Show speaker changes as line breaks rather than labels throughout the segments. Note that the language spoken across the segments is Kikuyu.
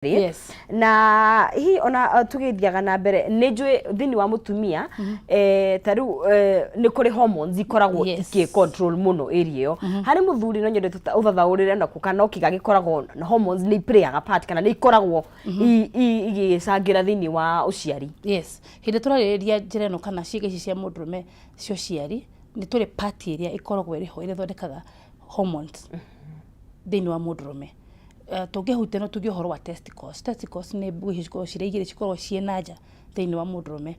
Na hihi ona tũgĩthiaga na mbere, nĩ njũĩ thĩinĩ wa mũtumia, ta rĩu nĩ kũrĩ hormones ikoragwo ikĩ control mũno area ĩyo. Harĩ mũthuri no nyende ũthathaũrĩre nako kana no kĩga gĩkoragwo na hormones nĩ iplayaga part kana nĩ ikoragwo igĩcangĩra thĩinĩ wa ũciari.
Yes, hĩndĩ tũrarĩrĩria njĩra ĩno kana ciĩga ici cia mũndũrũme cia ũciari, nĩ tũrĩ part ĩrĩa ĩkoragwo ĩrĩ ho ĩrĩa ĩthondekaga hormones thĩinĩ wa mũndũrũme. Tũngĩhutia no tuge ũhoro wa testicles. Testicles nĩ mbegũ icio cikoragwo cirĩ igĩrĩ, cikoragwo ciĩ na nja thĩinĩ wa mũndũrũme.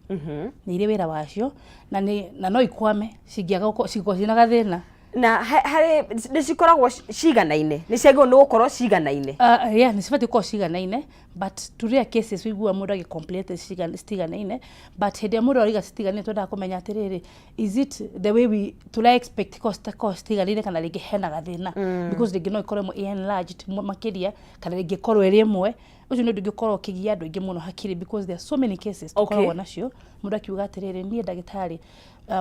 Nĩ irĩ wĩra wacio na no ikwame cingĩaga gũkorwo, cingĩkorwo ciĩna gathĩna.
Na harĩ nĩ cikoragwo ciganaine, nĩ ciagĩrĩirwo nĩ gũkorwo ciganaine?
Yeah, nĩ cibatiĩ gũkorwo ciganaine, but to rare cases ũiguaga mũndũ agĩ complain atĩ citiganaine, but hĩndĩ ĩrĩa mũndũ arauga citiganaine, twendaga kũmenya atĩrĩrĩ, is it the way we tũra expect korwo citakorwo citiganĩire kana rĩngĩ hena gathĩna, because rĩngĩ no ĩkorwo ĩmwe ĩ enlarged makĩria kana rĩngĩ ĩkorwo ĩrĩ ĩmwe. Ũcio nĩ ũndũ ũngĩ ũkoragwo ũkĩgia andũ aingĩ mũno hakiri, because there are so many cases tũkoragwo nacio, mũndũ akiuga atĩrĩrĩ, "Niĩ ndagĩtarĩ,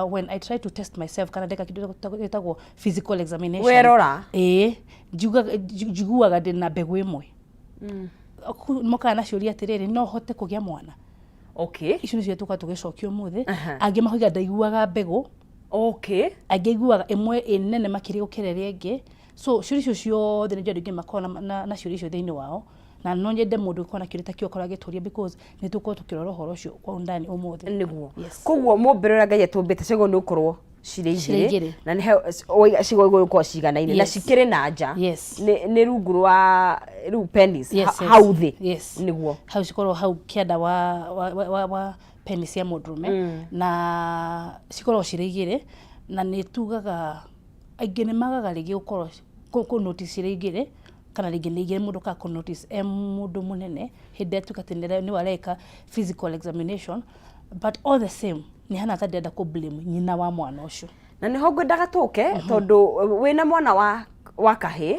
when I try to test myself kana ndeka kĩndũ gĩtagwo physical examination,"
Werora.
Ĩĩ, njiguaga ndĩna mbegũ ĩmwe. Mokaga na ciũria atĩrĩrĩ, "No hote kũgĩa mwana?" Icio nĩcio tũkoragwo tũgĩcokia ũmũthĩ. Angĩ makoiga ndaiguaga mbegũ. Angĩ aiguaga ĩmwe ĩ nene makĩria gũkĩra ĩrĩa ĩngĩ. So ciũria icio ciothe nĩ andũ aingĩ makoragwo na ciũria icio thĩinĩ wao, na no nyende mũndũ ũkorwo na kĩũria ta kĩu akorwo agĩtũria, because nĩ tũkorwo tũkĩrora ũhoro ũcio kwa undani ũmũthĩ.
Nĩguo. Koguo mũmbĩre ũrĩa Ngai atũmbĩte ciagĩrĩirwo nĩ gũkorwo cirĩ
Cirĩ
igĩrĩ.
Igĩrĩ.
Na nĩ cigagĩrĩirwo gũkorwo ciganaine na cikĩrĩ na nja. Nĩ rungu rwa rĩu penis, hau thĩ. Nĩguo.
Hau cikorwo hau kĩanda wa penis ya mũndũrũme, na cikoragwo cirĩ igĩrĩ, na nĩ tugaga aingĩ nĩ magaga rĩngĩ gũkorwo kũ notice cirĩ igĩrĩ kana rĩngĩ nĩ igĩrĩ, mũndũ kaga kũ notice e mũndũ mũnene hĩndĩ ĩrĩa atuĩka atĩ nĩwe areka physical examination. But all the same, nĩ hana ta ndĩrenda kũ blame nyina wa mwana ũcio.
Na nĩho ngwendaga tũke, tondũ wĩna mwana wa kahĩ,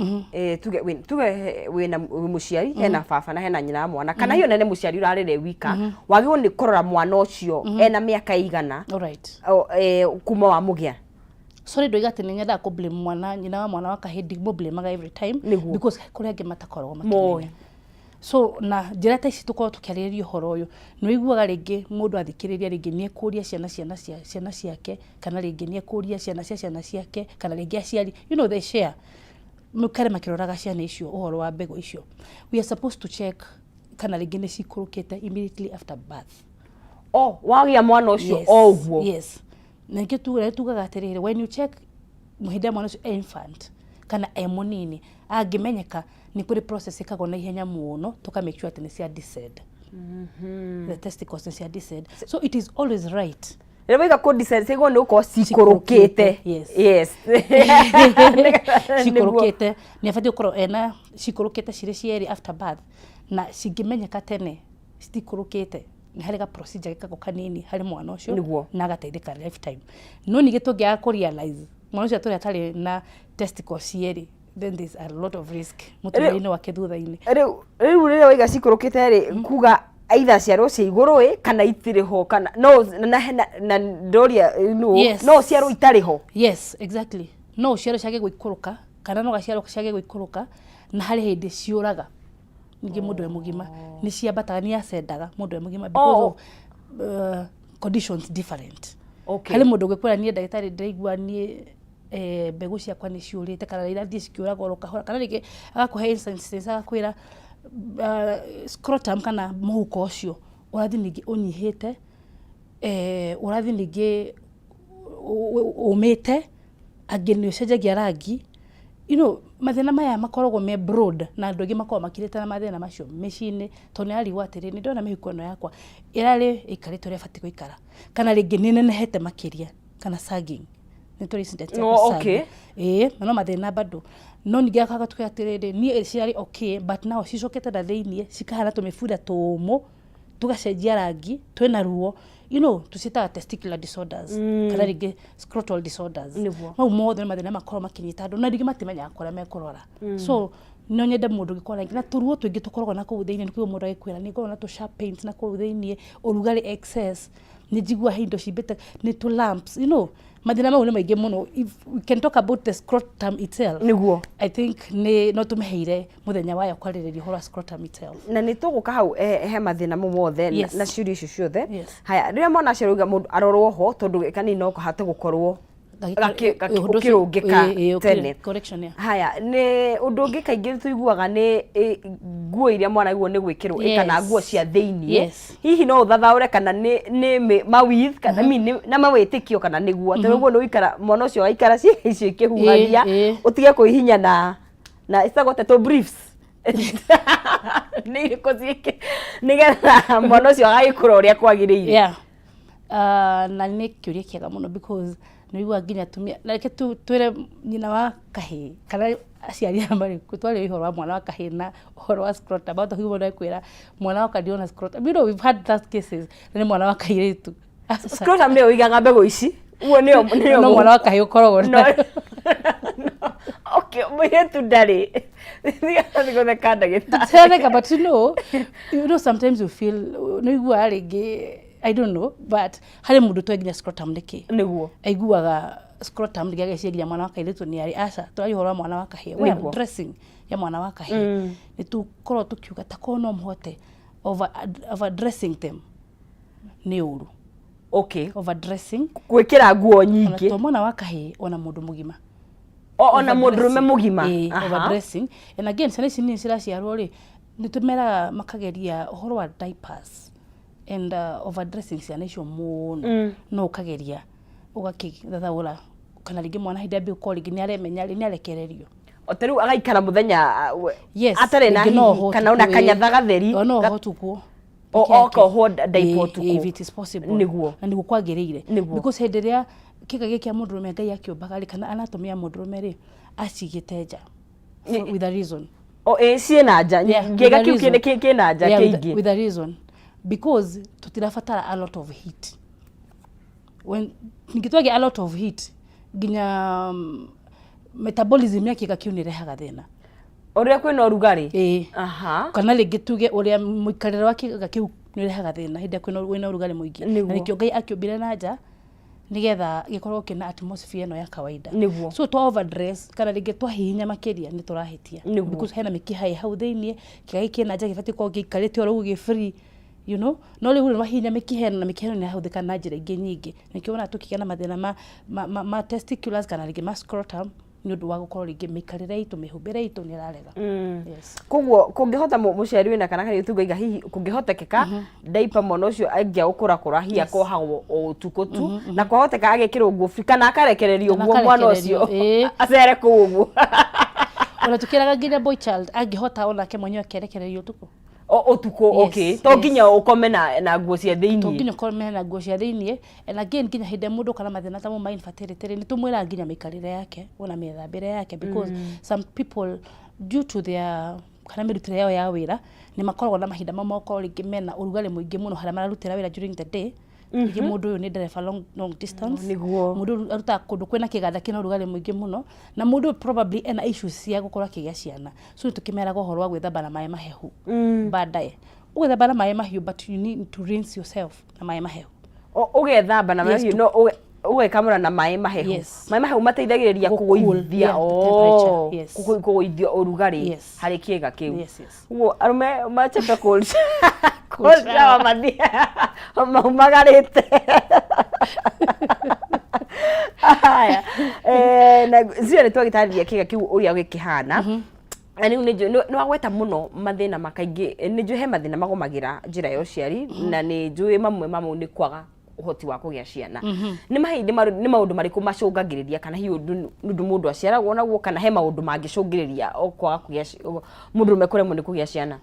tuge wĩna wĩ mũciari, hena baba na hena nyina wa mwana, kana hiyo nene mũciari ũrarere wika, wagĩrĩirwo nĩ kũrora mwana ũcio ena mĩaka igana kuma wamũgĩa?
Sorry, ndoiga atĩ nĩ nyendaga kũ blame mwana, nyina wa mwana wa kahĩĩ, ndimũ-blame-aga every time, because kũrĩ angĩ matakoragwo
Moĩ.
makĩmenya. So na njĩra ta ici tũkorwo tũkĩarĩrĩria ũhoro ũyũ, nĩ ũiguaga rĩngĩ mũndũ athikĩrĩria, rĩngĩ nĩ ekũria ciana ciake, kana rĩngĩ nĩ ekũria ciana cia ciana ciake, kana rĩngĩ aciari, they share, mũikare makĩroraga ciana icio. Ũhoro wa mbegũ icio, we are supposed to check kana rĩngĩ nĩ cikũrũkĩte immediately after birth.
O wagĩa mwana ũcio o ũguo?
Yes, na ningĩ tugaga atĩrĩrĩ, when you check hĩndĩ ĩrĩa mwana ũcio e infant kana e mũnini, angĩmenyeka, nĩ kũrĩ process ĩkagwo na ihenya mũno tũka make sure atĩ nĩ cia descend, the testicles nĩ cia descend. So it is always right.
Rĩrĩa waiga kũ descend, ciagĩrĩirwo nĩ gũkorwo cikũrũkĩte.
Yes.
Nĩguo.
Cikũrũkĩte, nĩ abatiĩ gũkorwo ena cikũrũkĩte cirĩ cierĩ after birth, na cingĩmenyeka tene citikũrũkĩte, nĩ harĩ ga procedure gekagwo kanini harĩ mwana ũcio na agateithĩka lifetime. No ningĩ tũngĩaga kũ realize mwana ũcio atũrĩ atarĩ na testicles cierĩ, then there's a lot of risk mũtũrĩre-inĩ wake thutha-inĩ.
Rĩu rĩrĩa waiga cikũrũkĩte rĩ, kuga either ciarwo ciĩ igũrũ ĩ kana itirĩ ho, kana no na ndoria no no ciarwo itarĩ ho?
Yes, exactly. No ũciarwo ciage gũikũrũka kana no gaciarwo ciage gũikũrũka, na harĩ hĩndĩ ciũraga ningĩ mũndũ e mũgima, nĩ ciambataga, nĩ acendaga mũndũ e mũgima because of conditions different. Harĩ mũndũ ũngĩkwĩra, "Niĩ ndagĩtarĩ, ndĩraigua niĩ mbegũ ciakwa nĩ ciũrĩte kana irathiĩ cikĩũraga oro kahora," kana rĩngĩ agakũhe instances, agakwĩra scrotum kana mũhuko ũcio ũrathiĩ ningĩ ũnyihĩte, ũrathiĩ ningĩ ũmĩte, angĩ nĩ ũcenjagia rangi. Mathĩna maya makoragwo me broad, na andũ aingĩ makoragwo makirĩte na mathĩna macio mĩciĩ-inĩ, tondũ nĩ ararigwo atĩrĩ, "Nĩ ndĩrona mĩhuko ĩno yakwa ĩrarĩ ĩikarĩte ũrĩa ĩbatiĩ gũikara, kana rĩngĩ nĩ nenehete makĩria," kana sagging, nĩ tũrĩ incident ya gũ-sag. Ĩĩ, na no mathĩna bado. No ningĩ agatuĩka atĩrĩrĩ, niĩ cirarĩ okay, but now cicokete na thĩiniĩ cikahana tũmĩbura tũmũ, tũgacenjia rangi, twĩna ruo. Tũciĩtaga testicular disorders kana rĩngĩ scrotal disorders. Mau mothe nĩ mathĩna makoragwo makĩnyita andũ, na rĩngĩ matimenyaga kũrĩa mekũrora. So no nyende mũndũ ũngĩkorwo rĩngĩ na tũruo tũingĩ tũkoragwo na kũu thĩiniĩ, nĩ kũigua mũndũ agĩkwĩra, "Nĩ ngoragwo na tũ sharp pains na kũu thĩiniĩ, ũrugarĩ excess, nĩ njiguaga he indo cimbĩte, nĩ tũ lumps." Mathĩna mau nĩ maingĩ mũno. If we can talk about the scrotum itself, I think nĩ no tũmĩheire mũthenya wayo kwarĩrĩria ũhoro wa scrotum itself.
Na nĩ tũgũka hau he mathĩna mau mothe na ciũria icio ciothe. Haya, rĩrĩa mwana acio rauga mũndũ arorwo ho, tondũ kanini no kahote gũkorwo
Ũndũ ũcio-
ũkĩrũngĩka tene.
Correction, yeah.
Haya, nĩ ũndũ ũngĩ kaingĩ tũiguaga nĩ nguo iria mwana aigua nĩ gwĩkĩrwo kana nguo cia thĩiniĩ. Hihi no ũthathaũre kana nĩ mawith kana I mean, na mawĩtĩkio kana nĩguo tondũ ũguo nĩ ũikara mwana ũcio aikara ciĩga icio ikĩhuhagia, ũtige kwĩhinya na ĩtagwo atĩa, tũ briefs nĩ irĩkũ ciĩke nĩgetha mwana ũcio agagĩkũra ũrĩa kwagĩrĩire?
Yeah. Na nĩ kĩũria kĩega mũno because nĩ ũiguaga nginya atumia, na reke twĩre nyina wa kahĩĩ kana aciari aya marĩ kuo, twarĩria ũhoro wa mwana wa kahĩĩ na ũhoro wa scrotum, mahota kũigua mũndũ agĩkwĩra, "Mwana wakwa ndĩrona scrotum." We've had that cases na nĩ mwana wa kairĩtu.
Scrotum nĩyo ũigaga mbegũ ici, ũguo nĩyo
No mwana wa kahĩĩ ũkoragwo
No,
nayo.
No, okay, mũirĩtu ndarĩ. Gũtheka ndagĩtarĩ.
Tũtirareka, but sometimes you feel nĩ ũiguaga rĩngĩ, I don't know, but harĩ mũndũ ũtoĩ nginya scrotum nĩ kĩ. Aiguaga scrotum nĩ ageciria nginya mwana wa kairĩtu nĩ arĩ. Aca, tũraria ũhoro wa mwana wa kahĩĩ. Well, dressing ya mwana wa kahĩĩ. Nĩ tũkoragwo tũkiuga ta korwo no mũhote over dressing them nĩ ũru. Over dressing.
Gwĩkĩra nguo
Ona
nyingĩ.
to mwana wa kahĩĩ, ona mũndũ mũgima.
Ona mũndũrũme mũgima.
Ĩĩ, overdressing. And again, ciana ici nini ciraciarwo rĩ, nĩ tũmeraga makageria ũhoro wa diapers and overdressing ciana icio mũno. No ũkageria ũgakĩthathaũra kana rĩngĩ mwana hĩndĩ ambia gũkorwo rĩngĩ nĩ aremenya rĩ, nĩ arekererio.
O ta rĩu agaikara mũthenya atarĩ na
Rĩngĩ no
hihi
oho
kana ona
ũtukũ,
kanyatha gatheri.
O no oho ũtukũ.
O okohwo diaper ũtukũ.
If it is possible. Na nĩguo kwagĩrĩire. Because hĩndĩ ĩrĩa kĩga gĩkĩ kĩa mũndũrũme Ngai akĩũmbaga rĩ, kana anatomy ya mũndũrũme rĩ, acigĩte nja with a reason.
O ĩ ciĩna nja.
Yeah, with
Kĩga
a
kĩu
reason.
kĩna nja
Yeah,
kĩingĩ.
with a reason, because tutirabatara a lot of heat. When ningĩ twagĩa a lot of heat, nginya metabolism ya kĩga kĩu nĩ ĩrehaga thĩna.
Ũrĩa kwĩna ũrugarĩ.
Ĩĩ. Kana rĩngĩ tuge ũrĩa mũikarĩre wa kĩga kĩu nĩ ũrehaga thĩna hĩndĩ ĩrĩa kwĩna ũrugarĩ mũingĩ. Na nĩkĩo Ngai akĩũmbire na nja nĩgetha gĩkorwo kĩna atmosphere ĩno ya kawaida. So twa overdress kana rĩngĩ twahihinya makĩria nĩ tũrahĩtia. Because hena mĩkiha ĩ hau thĩiniĩ, kĩga gĩkĩ kĩna nja gĩbatiĩ gũkorwo gĩikarĩte oro ũguo gĩ free. No rĩu rĩ wahihinya mĩkiha ĩno, na mĩkiha ĩno nĩ ĩrahũthĩka na njĩra ingĩ nyingĩ. Nĩkĩo wonaga tũkĩgĩa na mathĩna ma testiculars kana rĩngĩ ma scrotum, nĩ ũndũ wa gũkorwo rĩngĩ mĩikarĩre itũ, mĩhumbĩre itũ nĩ ĩrarega. Yes.
Koguo kũngĩhota mũciari wĩna kana kairĩtu ngaiga hihi kũngĩhotekeka diaper mwana ũcio angĩa gũkũra kũra hihi akohagwo o ũtukũ tu, na kwahoteka agekĩrwo nguo free kana akarekererio
Kana
nguo mwana ũcio
akarekererio, ĩĩ.
acere kũu ũguo.
Ona tũkĩraga nginya boy child angĩhota onake mwenyewe akerekererio ũtukũ.
O ũtukũ, okay. To nginya ũkome na nguo cia
To
thĩiniĩ.
nginya ũkome na nguo cia thĩiniĩ. And again, nginya hĩndĩ ĩrĩa mũndũ kana mathĩna ta mau ma infertility rĩ, nĩ tũmwĩraga nginya mĩikarĩre yake ona mĩthambĩre yake, because some people, due to their kana mĩrutĩre yao ya wĩra, nĩ makoragwo na mahinda mamwe makorwo rĩngĩ mena ũrugarĩ mũingĩ mũno harĩa mararutĩra wĩra during the day. Rĩngĩ mũndũ ũyũ nĩ ndereba long, long distance. Mũndũ ũyũ arutaga kũndũ kwĩna kĩganda kĩna ũrugarĩ mũingĩ mũno, na mũndũ ũyũ probably ena issues cia gũkorwo akĩgĩa ciana. So nĩ tũkĩmeraga ũhoro wa gwĩthamba na maĩ mahehu. Baadaye ũgwĩthamba na maĩ mahiũ, but you need to rinse yourself na maĩ mahehu.
Ũgethamba na maĩ
Yes,
mahiũ, no ũgekamũra na maĩ mahehu.
Yes.
Maĩ mahehu mateithagĩrĩria
Gũ-cool,
kũgũithia
yeah, the temperature, yes.
kũgũithia ũrugarĩ harĩ kĩga kĩu.
Yes.
Ũguo arũme machape cold cold shower mathiĩ maumagarĩte. Haya, na cio nĩ twagĩtarĩria kĩga kĩu ũrĩa gĩkĩhana. Na rĩu nĩ njũĩ nĩ wagweta mũno mathĩna ma kaingĩ, nĩ njũĩ he mathĩna magũmagĩra njĩra ya ũciari, na nĩ njũĩ mamwe mamo nĩ kwaga ũhoti wa kũgĩa ciana. Nĩ mahinda nĩ maũndũ marĩkũ macũngagĩrĩria, kana hihi ũndũ nĩ ũndũ mũndũ aciaragwo naguo, kana he maũndũ mangĩcũngĩrĩria o kwaga kũgĩa mũndũrũme kũremwo nĩ kũgĩa ciana?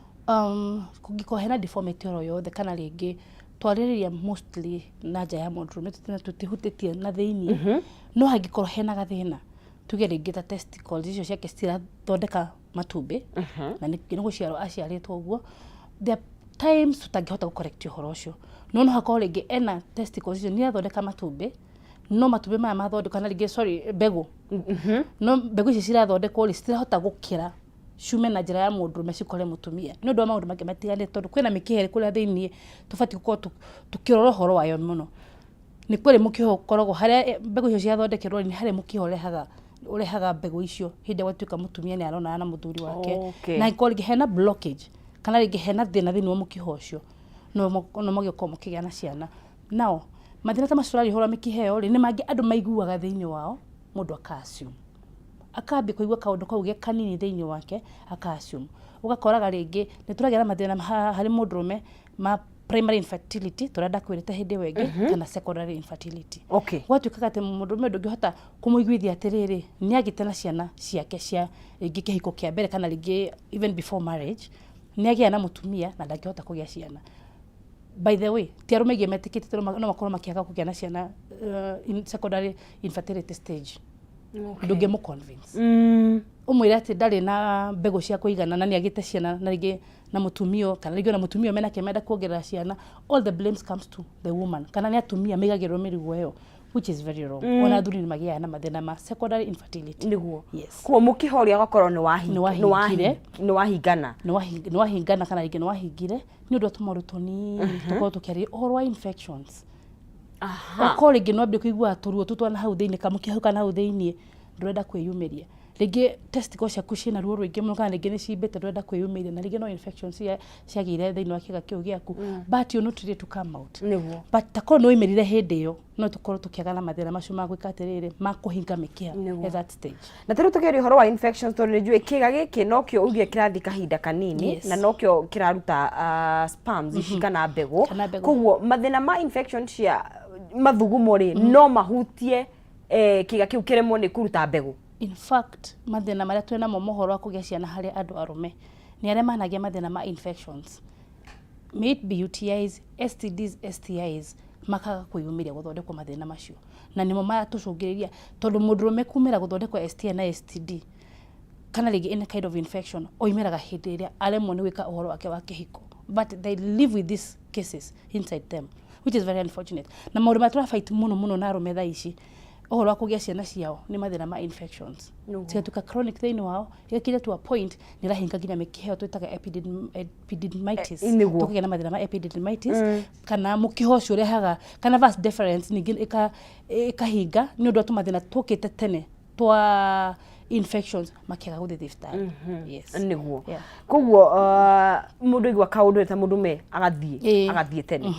Kũngĩkorwo hena deformity oro yothe, kana rĩngĩ twarĩrĩria mostly na nja ya mũndũrũme, tũtihutĩtie na thĩiniĩ, no hangĩkorwo hena gathĩna, tuge rĩngĩ ta testicles icio ciake citirathondeka matumbĩ, na nĩ gũciarwo aciarĩtwo ũguo, there are times tũtangĩhota gũ correct ũhoro ũcio, no hakorwo rĩngĩ ena testicles icio nĩ irathondeka matumbĩ, no matumbĩ maya mathondekwo, kana rĩngĩ, sorry, mbegũ, no mbegũ ici cirathondekwo rĩ, citirahota gũkĩra ciume na njĩra ya mũndũrũme cikore mũtumia nĩ ũndũ wa maũndũ mangĩ matiganĩte, tondũ kwĩna mĩkiha ĩrĩ kũrĩa thĩiniĩ tũbatiĩ gũkorwo tũkĩrora ũhoro wayo mũno. Nĩ kũrĩ mũkiha ũkoragwo harĩa mbegũ icio ciathondekerwo, nĩ harĩ mũkiha ũrehaga mbegũ icio hĩndĩ ĩrĩa gwatuĩka mũtumia nĩ aronana na mũthuri wake. Na angĩkorwo rĩngĩ hena blockage kana rĩngĩ hena thĩna thĩinĩ wa mũkiha ũcio, no magĩkorwo mũkĩgĩa na ciana. Nao mathĩna ta macio tũraria ũhoro wa mĩkiha ĩyo rĩ, nĩ mangĩ andũ maiguaga thĩinĩ wao, mũndũ aka assume, akambia kũigua kaũndũ kau ge kanini thĩinĩ wake, aka assume. Ũgakoraga rĩngĩ nĩ tũragĩa na mathĩna harĩ mũndũrũme ma primary infertility tũrĩa ndakwĩrĩte hĩndĩ ĩyo ĩngĩ, kana secondary infertility. Gwatuĩkaga atĩ mũndũrũme ndũngĩhota kũmũiguithia atĩrĩrĩ, nĩ agĩte na ciana ciake cia rĩngĩ kĩhiko kĩa mbere kana rĩngĩ even before marriage, nĩ agĩa na mũtumia na ndangĩhota kũgĩa ciana. By the way, ti arũme aingĩ metĩkĩtie no makorwo makĩaga kũgĩa na ciana in secondary infertility stage. Ndũngĩmũ convince ũmwĩre atĩ ndarĩ na mbegũ cia kũigana na nĩ agĩte ciana na rĩngĩ na mũtumia, kana rĩngĩ ona mũtumia menake menda kuongerera ciana. All the blames comes to the woman, kana nĩ atumia maigagĩrwo mĩrigo ĩyo, which is very wrong. Ona athuri nĩ magĩaga na mathĩna ma secondary infertility.
Koguo mũkiha ũrĩa ũgakorwo nĩ
Nĩ wahingire.
Nĩ wahingana.
Nĩ wahingana kana rĩngĩ nĩ wahingire nĩ ũndũ wa tũmaũndũ tũnini. Tũkorwo tũkĩarĩria ũhoro wa infections. Ũkorwo rĩngĩ no wambie kũigua tũruo tũtwa na hau thĩinĩ, kamũkiha hau kana hau thĩinĩ, ndũrenda kwĩyumĩria. Rĩngĩ testicles ciaku ciĩna ruo rũingĩ mũno, kana rĩngĩ nĩ cimbĩte, ndũrenda kwĩyumĩria, na rĩngĩ no infection ciagĩire thĩinĩ wa kĩga kĩu gĩaku, but you're not ready to come out. But takorwo nĩ waimĩrire hĩndĩ ĩyo, no tũkorwo tũkĩaga na mathĩna macio ma gwĩka atĩrĩrĩ, ma kũhinga mĩkiha at that stage.
Na tarĩu tũkĩaria ũhoro wa infections, tondũ nĩ njũĩ kĩga gĩkĩ nokĩo uge kĩrathiĩ kahinda kanini na nokĩo kĩraruta sperms ici kana mbegũ.
Kana mbegũ.
Koguo mathĩna ma infection cia mathugumo rĩ, no mahutie kĩga kĩu kĩremwo nĩ kũruta mbegũ?
In fact, mathĩna marĩa twĩ namo mohoro wa kũgĩa ciana harĩ andũ arũme nĩ arĩa managĩa mathĩna ma infections, may it be UTIs, STDs, STIs, makaga kwĩyumĩria gũthondekwo mathĩna macio, na nĩmo maratũcũngĩrĩria, tondũ mũndũrũme kumĩra gũthondekwo STI na STD kana rĩngĩ any kind of infection oimĩraga hĩndĩ ĩrĩa aremwo nĩ gwĩka ũhoro wake wa kĩhiko, but they live with these cases inside them, which is very unfortunate. Na maũndũ marĩa tũrafight mũno mũno na arũme thaa ici ũhoro wa kũgĩa ciana ciao nĩ mathĩna ma infections. Cigatuĩka chronic thĩinĩ wao, igakinya to a point nĩ ĩrahinga nginya mĩkiha ĩyo twĩtaga epididymitis. Tũkagĩa na mathĩna ma epididymitis, kana mũkiha ũcio ũrehaga kana vas deferens ningĩ ĩkahinga nĩ ũndũ wa tũmathĩna tũkĩte tene twa infections, makĩaga gũthiĩ thibitarĩ, yes.
Koguo mũndũ aigua kaũndũ ta mũndũme agathiĩ agathiĩ tene.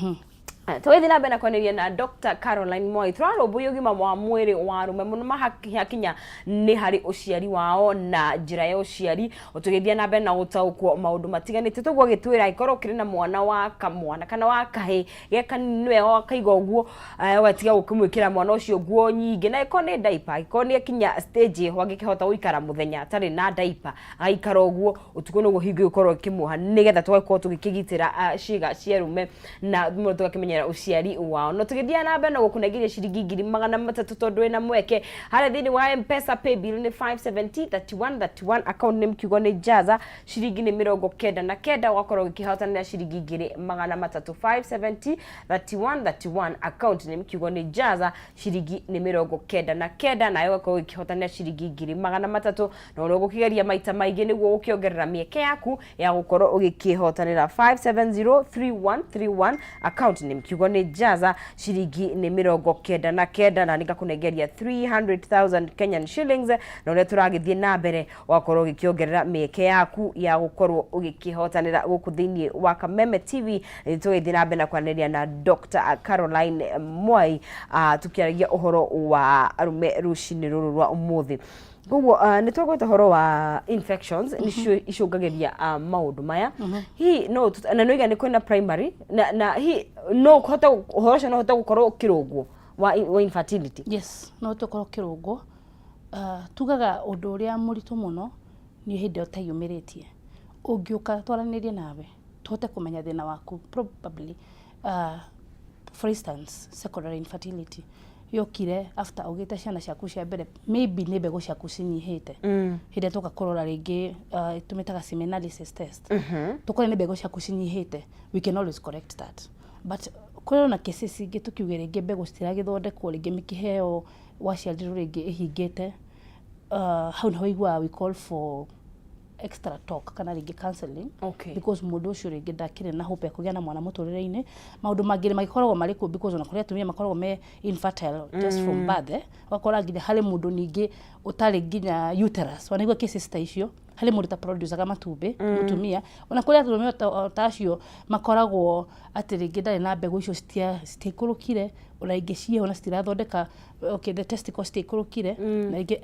Tũgĩthiĩ na mbere na kwaranĩria na Dr. Caroline Mwai, tũrarũmbũiya ũgima wa mwĩrĩ wa arũme mũno hakinya nĩ harĩ ũciari wao na njĩra ya ũciari. Tũgĩthiĩ na mbere na gũtaũkwo maũndũ matiganĩte, tũguo agĩtwĩra angĩkorwo ũkĩrĩ na mwana wa kamwana kana wa kahĩ ge kanini, nĩ wega ũkaiga ũguo, ũgatiga gũkĩmwĩkĩra mwana ũcio nguo nyingĩ, na angĩkorwo nĩ diaper, angĩkorwo nĩ akinya stage ĩho angĩkĩhota gũikara mũthenya atarĩ na diaper, agaikara ũguo ũtukũ, nĩguo hingo ĩgũkorwo ĩkĩmuoha, nĩgetha tũgakorwo tũgĩkĩgitĩra ciĩga cia arũme na mũno tũgakĩmenyera ũciari wao. No tũgĩthiĩ na mbere na gũkũnengeria ciringi 300,000, tondũ wĩna mweke harĩa thĩinĩ wa M-Pesa. Paybill nĩ 570 31 31, account name kiugo nĩ Jaza, ciringi nĩ 99, ũgakorwo ũgĩkĩhotanĩra ciringi 300,000. 570 31 31, account name kiugo nĩ Jaza, ciringi nĩ 99, nayo ũgakorwo ũgĩkĩhotanĩra ciringi 300,000. Na ũrĩa ũgũkĩgeria maita maingĩ nĩguo gũkĩongerera mĩeke yaku ya gũkorwo ũgĩkĩhotanĩra. 5703131, account name kiugo nĩ Jaza, ciringi nĩ 99, na nĩngakũnengeria 300,000 Kenyan shillings. Na ũrĩa tũragĩthiĩ na mbere, ũgakorwo ũgĩkĩongerera mĩeke yaku ya gũkorwo ũgĩkĩhotanĩra gũkũ thĩinĩ wa Kameme TV. Tũgĩthiĩ na mbere na kwaranĩria na Dr. Caroline Mwai, tũkĩaragia ũhoro wa arũme rũcinĩ rũrũ rwa ũmũthĩ. Koguo nĩ twagweta ũhoro wa infections nĩcio icũngagĩria maũndũ maya. Hihi no na nĩoiga nĩ kwĩna primary na hihi no ũhote, ũhoro ũcio no ũhote gũkorwo ũkĩrũngwo wa infertility?
Yes, no tũkorwo kĩrũngo. Tugaga ũndũ ũrĩa mũritũ mũno nĩ hĩndĩ ĩyo ũteyumĩrĩtie. Ũngĩũka twaranĩrie nawe tũhote kũmenya thĩna waku, probably for instance secondary infertility yokire after ũgĩte ciana ciaku cia mbere, maybe nĩ mbegũ ciaku cinyihĩte. Hĩndĩ ĩrĩa tũka kũrora rĩngĩ, tũmĩtaga semen analysis test, tũkore nĩ mbegũ ciaku cinyihĩte, we can always correct that. But kũrĩ ona cases ingĩ tũkiuge rĩngĩ mbegũ citiragĩthondekwo, rĩngĩ mĩkiha ĩyo waciarirwo rĩngĩ ĩhingĩte, hau nĩho ũiguaga we call for extra talk kana rĩngĩ counseling, because mũndũ ũcio rĩngĩ ndakĩrĩ na hope ya kũgĩa na mwana mũtũrĩre-inĩ. Maũndũ mangĩ magĩkoragwo marĩ kuo, because ona kũrĩ atumia makoragwo me infertile just from birth, eh? Ũgakora nginya harĩ mũndũ ningĩ ũtarĩ nginya uterus, wanaigua cases ta icio, harĩ mũndũ ta producaga matumbĩ, mũtumia. Ona kũrĩ atumia ta acio makoragwo atĩ rĩngĩ ndarĩ na mbegũ icio, citiaikũrũkire, ona ingĩ ciĩho na citirathondeka, okay, the testicles citiaikũrũkire, na ingĩ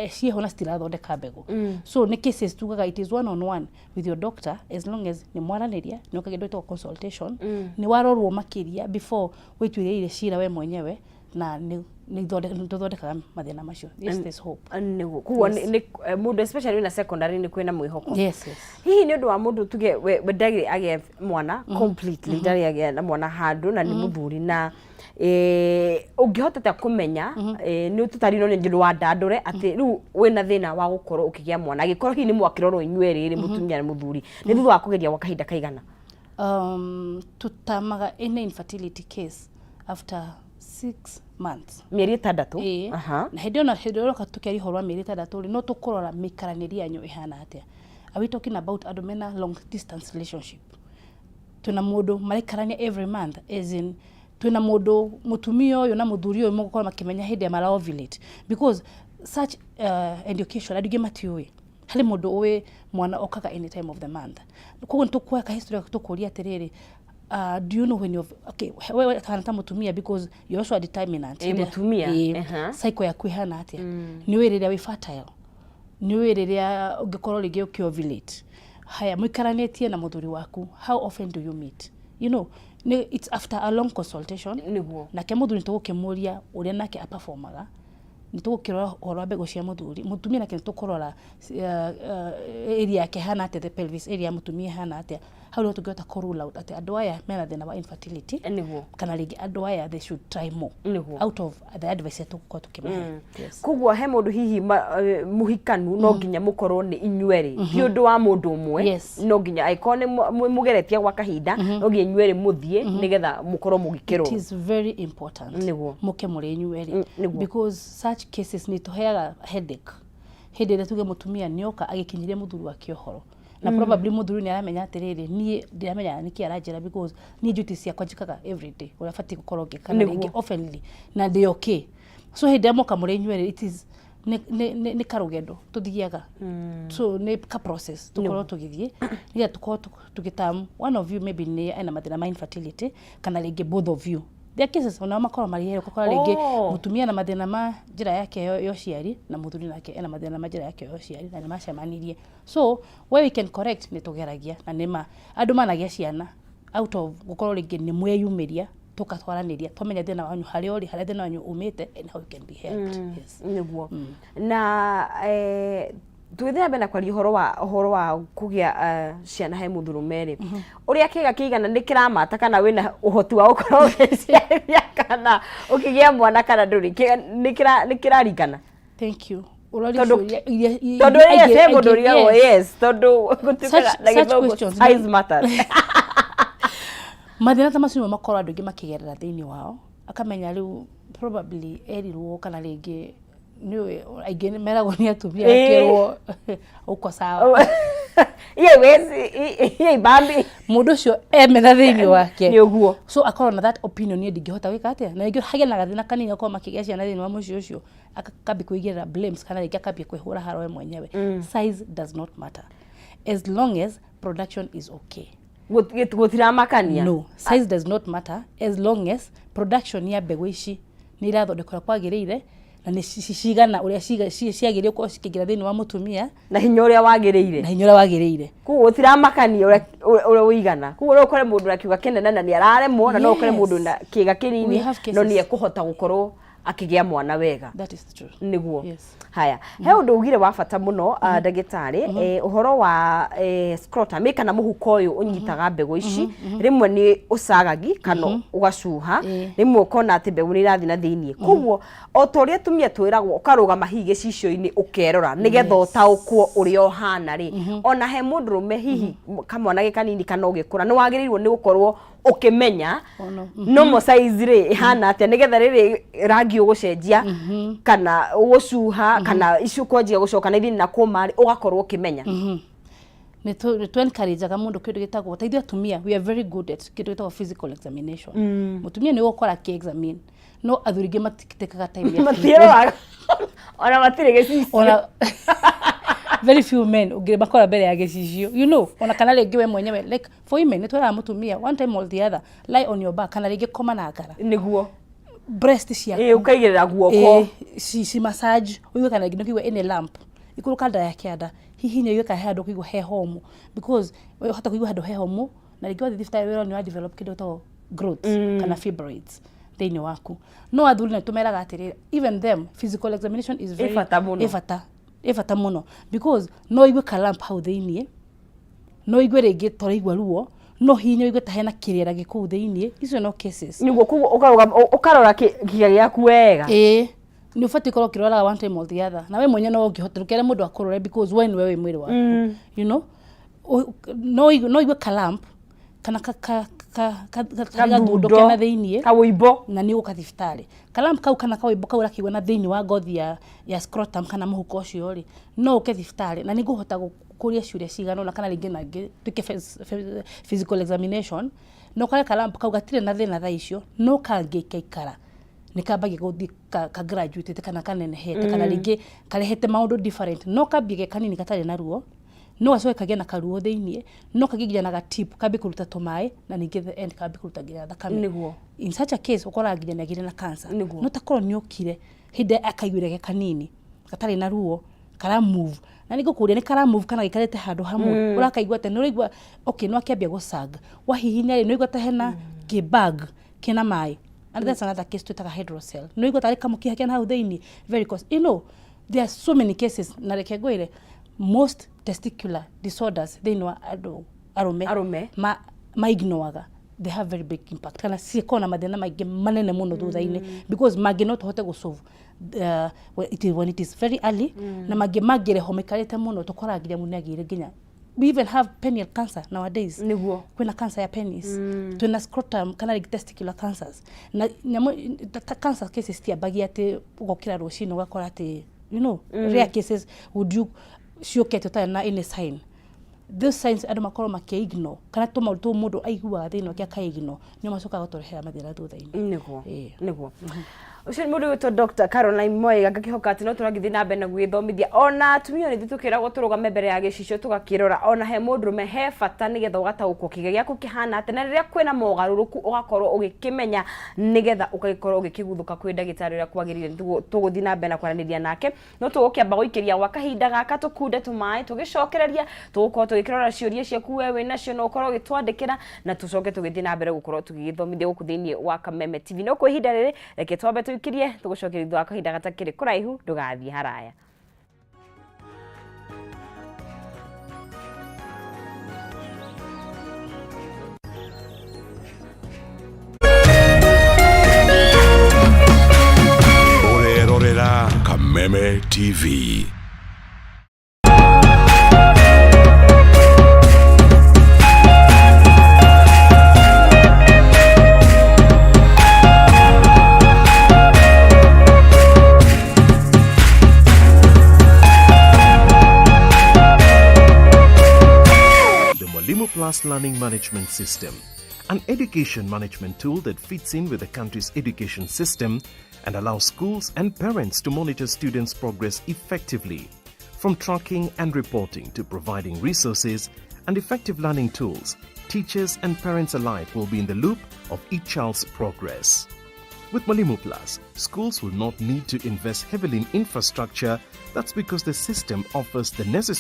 ciĩho na citirathondeka mbegũ. So nĩ cases tugaga it is one on one with your doctor. As long as nĩ mwaranĩria, nĩ ũkagĩa ndũ consultation, nĩ warorwo makĩria before wĩtuĩrĩire cira we mwenyewe, na nĩ tũthondekaga mathĩna macio. Yes, there's hope.
Nĩguo, koguo nĩ mũndũ especially wĩna secondary nĩ kwĩna mwĩhoko.
Yes.
Hihi nĩ ũndũ wa mũndũ tuge we ndarĩ agĩa mwana completely, ndarĩ agĩa na mwana handũ na nĩ mũthuri, na ũngĩhota atĩa kũmenya, nĩ tũtarĩ no nĩ ũndũ wa ndandũre atĩ rĩu wĩna thĩna wa gũkorwo ũkĩgĩa mwana, angĩkorwo hihi nĩ mwakĩrorwo inyuĩ erĩ, mũtumia na mũthuri, nĩ thutha wa kũgeria gwa kahinda kaigana?
Tutamaga any infertility case after 6 months.
Mĩeri 6.
Ĩĩ. Na hĩndĩ ĩyo, na hĩndĩ ĩyo ũroka tũkĩaria ũhoro wa mĩeri 6 rĩ, no tũkũrora mĩikaranĩrie yanyu ĩhana atĩa. Are we talking about andũ mena long distance relationship? Twĩna mũndũ maraikarania every month, as in twĩna mũndũ, mũtumia ũyũ na mũthuri ũyũ mũgũkorwo makĩmenya hĩndĩ ya mara ovulate, because such education andũ aingĩ matiũĩ. Harĩ mũndũ ũĩ mwana okaga any time of the month. Koguo nĩ tũkuoya ka history, tũkũria atĩrĩrĩ, do you know when you've, okay, wewe kana ta mũtumia, because you're also a determinant.
Ĩ, mũtumia,
Ĩ, cycle yaku ĩhana atĩa? Nĩ ũĩ rĩrĩa wĩ fertile? Nĩ ũĩ rĩrĩa ũngĩkorwo rĩngĩ ũkĩovulate? Haya, mũikaranĩtie na mũthuri waku, how often do you meet? Nĩ it's after a long consultation. Nake mũthuri nĩ tũgũkĩmũria ũrĩa nake aperformaga, nĩ tũgũkĩrora ũhoro wa mbegũ cia mũthuri. Mũtumia nake nĩ tũkũrora area yake ĩhana atĩa, the pelvis area ya mũtumia ĩhana atĩa. Hau nĩho tũngĩhota kũ rule out atĩ andũ aya mena thĩna wa infertility kana rĩngĩ andũ aya they should try more out of the advice ĩrĩa tũgũkorwo tũkĩmahe. Yes.
Koguo he mũndũ hihi mũhikanu, no nginya mũkorwo nĩ inyuerĩ, ti ũndũ wa mũndũ ũmwe? No nginya angĩkorwo nĩ mũgeretie gwa kahinda, no nginya inyuerĩ mũthiĩ nĩgetha mũkorwo
It
mũgĩkĩrwo.
is very important mũke mũrĩ inyuerĩ, because such cases nĩ tũheaga headache hĩndĩ ĩrĩa tuge mũtumia nĩoka agĩkinyirie mũthuri wake ũhoro, na probably mũthuri nĩ aramenya atĩrĩrĩ, niĩ ndiramenya nĩkĩ aranjĩra, because niĩ duty ciakwa njĩkaga every day ũrĩa batiĩ gũkorwo ngĩka, na rĩngĩ oftenly, na ndĩ okay. So hĩndĩ ĩrĩa moka mũrĩ inyuerĩ, it is nĩ karũgendo tũthiaga, so nĩ ka process tũkorwo tũgĩthiĩ nĩgetha tũkorwo tũgĩtam one of you maybe nĩ ena mathĩna ma infertility, kana rĩngĩ both of you. There are cases onao makorwo marĩ erĩ, ũgakora rĩngĩ mũtumia na mathĩna ma njĩra yake ya ũciari, na mũthuri nake ena mathĩna ma njĩra yake ya ũciari, na nĩ macemanirie. So where we can correct, nĩ tũgeragia, na nĩ ma andũ managĩa ciana out of gũkorwo rĩngĩ nĩ mweyumĩria, tũkatwaranĩria, twamenya thĩna wanyu harĩa ũrĩ, harĩa thĩna wanyu umĩte, and how you can be helped. Yes.
Nĩguo. Na tũgĩthiĩ na mbere na kwaria ũhoro wa kũgĩa ciana he mũndũrũme rĩ, ũrĩa kĩga kĩigana nĩ kĩramata kana wĩna ũhoti wa gũkorwo ũgĩciarithia kana ũkĩgĩa mwana kana ndũrĩ. Nĩ kĩraringana?
Thank you.
Tondũ yes, he mũndũ ũrigagwo, yes, tondũ gũtuĩkaga na
Such
Gĩthũngũ
questions,
size matters.
Mathĩna ta macio nĩmo makorwo andũ aingĩ makĩgerera thĩinĩ wao, akamenya rĩu probably erirwo, kana rĩngĩ nĩũĩ aingĩ nĩ meragwo nĩ atumia, akĩrwo uko sawa.
Iye wezi iye ibambi.
Mũndũ ũcio emena thĩinĩ wake.
Nĩ ũguo.
So akorwo na that opinion, niĩ ndingĩhota gwĩka atĩa, na rĩngĩ hagĩe na gathĩna kanini akorwo makĩgĩa ciana thĩinĩ wa mũciĩ ũcio, akambia kwĩigĩrĩra blames, kana rĩngĩ akambia kwĩhũra haro we mwenyewe. Size does not matter as long as production is okay.
Gũtiramakania.
No, size does not matter as long as production ya mbegũ ici nĩ irathondekwo ũrĩa kwagĩrĩire, na nĩ cigana ũrĩa ciagĩrĩire gũkorwo cikĩingĩra thĩinĩ wa mũtumia.
Na hinya ũrĩa wagĩrĩire.
Na hinya ũrĩa wagĩrĩire.
Koguo gũtiramakania ũrĩa ũigana. Koguo no ũkore mũndũ na kĩũga kĩnene na nĩ araremwo, na no ũkore mũndũ na kĩga
We
kĩnini
have
no
cases.
nĩ ekũhota gũkorwo akĩgĩa mwana wega.
That is true.
Nĩguo.
Yes.
Haya, he ũndũ ugire wa bata mũno, ndagĩtarĩ, ũhoro wa scrotum, kana mũhuko ũyũ ũnyitaga mbegũ ici, rĩmwe nĩ ũcagagi kana ũgacuha, rĩmwe ũkona atĩ mbegũ nĩ irathiĩ na thĩiniĩ. Koguo o ta ũrĩa atumia twĩragwo ũkarũgama hihi gĩcicio-inĩ ũkerora nĩgetha ũtaũkwo ũrĩa ũhana rĩ, ona he mũndũrũme hihi kamwana ge kanini kana ũgĩkũra, nĩ wagĩrĩirwo nĩ gũkorwo ũkĩmenya
Ono.
normal size rĩ ĩhana atĩa, nĩgetha rĩrĩ rangi ũgũcenjia kana ũgũcuha kana ici ũkwanjia gũcoka na ithini na kũma rĩ, ũgakorwo ũkĩmenya.
Nĩ tũ encourageaga mũndũ kĩndũ gĩtagwo, ta ithuĩ atumia we are very good at kĩndũ gĩtagwo physical examination. Mũtumia nĩ ũgũkora akĩ examine, no athuri aingĩ matitekaga time ya
Matiroraga ona, matirĩ gĩcicio.
Ona very few men ũngĩmakora mbere ya gĩcicio, ona kana rĩngĩ we mwenyewe. Like for women, nĩ twĩraga mũtumia one time or the other, lie on your back, kana rĩngĩ koma na ngara
Nĩguo.
breast ciaku.
Ĩ, ũkaigĩrĩra guoko.
Ci massage, ũigue kana rĩngĩ nĩ ũkũigua ĩnĩ lump ikũrũka nda ya kĩanda, hihinya ũigue kana he handũ ũkũigua he homũ, because ũhota kũigua handũ he homũ na rĩngĩ wathiĩ thibitarĩ wĩrwo nĩ wa develop kĩndũ gĩtagwo growth kana fibroids thĩinĩ waku. No athuri nĩ tũmeraga atĩrĩrĩ, even them, physical examination is very
Ĩ bata mũno.
Ĩ bata mũno, because no ũigue ka lump hau thĩiniĩ, no ũigue rĩngĩ toraigua ruo, no hihinya ũigue ta hena kĩrĩra gĩkũu thĩiniĩ. Icio no cases.
Nĩguo, koguo ũkarũgama ũkarora kĩga gĩaku wega.
Ĩĩ, nĩ ũbatiĩ korwo ũkĩroraga one time or the other, na we mwenye no ũngĩhota ndũkere mũndũ akũrore, because we nĩwe wĩ mwĩrĩ waku. No ũigue ka lump kana ka gathundo kena thĩiniĩ
Kawĩimbo.
Na nĩ ũgũka thibitarĩ kalamp kau kana kawĩimbo kau ũrakĩigua na thĩinĩ wa ngothi ya scrotum kana mũhuko ũcio rĩ, no ũke thibitarĩ na nĩ ngũhota gũkũria ciũria cigana ũna, kana rĩngĩ na ngĩ twĩke physical examination, no kare kalamp kau gatirĩ na thĩna thaa icio, no kangĩikaikara nĩ kambagia gũthiĩ ka graduate kana kanenehete kana rĩngĩ karehete maũndũ different. No kambie ge kanini gatarĩ na ruo, no gacoke kagĩe na karuo thĩiniĩ, no kagĩe nginya na gatip kambie kũruta tũmaĩ, na ningĩ the end kambie kũruta nginya thakame.
Nĩguo.
In such a case ũkoraga nginya nĩagĩire na cancer.
Nĩguo.
No takorwo nĩ okire hĩndĩ akaiguire ge kanini gatarĩ na ruo, kara move, na nĩ ngũkũria nĩ kara move kana gaikarĩte handũ hamwe, ũrakaigua atĩa? Nĩ ũraigua okay, no akĩambia gũcanga, wahihinya rĩ, nĩ ũraigua ta hena kĩ bag kĩna maĩ, and that's another case twĩtaga hydrocele. Nĩ ũraigua tarĩ kamũkiha kena hau thĩinĩ, very cause there are so many cases. Na reke ngwĩre, most testicular disorders thĩinĩ wa andũ arũme
Arũme.
ma ignoraga, they have very big impact kana cikorwo na mathĩna maingĩ manene mũno thutha-inĩ, because mangĩ no tũhote gũsolve when it is very early, na mangĩ mangĩrehwo maikarĩte mũno, tũkoraga nginya mũndũ nĩagĩire nginya, we even have penile cancer nowadays.
Nĩguo.
Kwĩna cancer ya penis, twĩna scrotum kana rĩngĩ testicular cancers, na nyamũ ta cancer cases tiambagia atĩ ũgokĩra rũcinĩ ũgakora atĩ rare cases would you ciũkĩte ũtarĩ na any sign. Those signs andũ makorwo makĩ-ignore, kana tũmaũndũ tũu mũndũ aiguaga thĩinĩ wake aka-ignore, nĩo macokaga gũtũrehera mathĩna thutha-inĩ.
Nĩguo.
Ĩĩ.
Nĩguo, ũcio nĩ mũndũ wĩtwo Dr. Caroline Moiga. Ngakĩhoka atĩ no tũragĩthiĩ na mbere na gwĩthomithia ona atumia nĩ ithuĩ tũkĩragwo tũrũgame mbere ya gĩcicio tũgakĩrora ona he mũndũrũme he bata, nĩgetha ũgataũkwo kĩga gĩaku kĩhana atĩa, na rĩrĩa kwĩna mogarũrũku ũgakorwo ũgĩkĩmenya, nĩgetha ũgagĩkorwo ũgĩkĩguthũka kwĩ ndagĩtarĩ ũrĩa kwagĩrĩire. Nĩguo tũgũthiĩ na mbere na kwaranĩria nake, no tũgũkĩamba gũikĩria gwa kahinda gaka tũkunde tũmaĩ, tũgĩcokereria tũgũkorwo tũgĩkĩrora ciũria ciaku we wĩnacio, no ũkorwo ũgĩtwandĩkĩra na tũcoke tũgĩthiĩ na mbere gũkorwo tũgĩgĩthomithia gũkũ thĩinĩ wa Kameme TV. No kwa ihinda rĩrĩ, reke twambe tũikĩrie, tũgũcokeria thutha wa kahinda gatakĩrĩ kũraihu. Ndũgathiĩ haraya.
Ũrerorera Kameme TV.
The Mwalimu Plus Learning Management System, an education management tool that fits in with the country's education system and allows schools and parents to monitor students' progress effectively. From tracking and reporting to providing resources and effective learning tools, teachers and parents alike will be in the loop of each child's progress. With Mwalimu Plus, schools will not need to invest heavily in infrastructure. That's because the system offers the necessary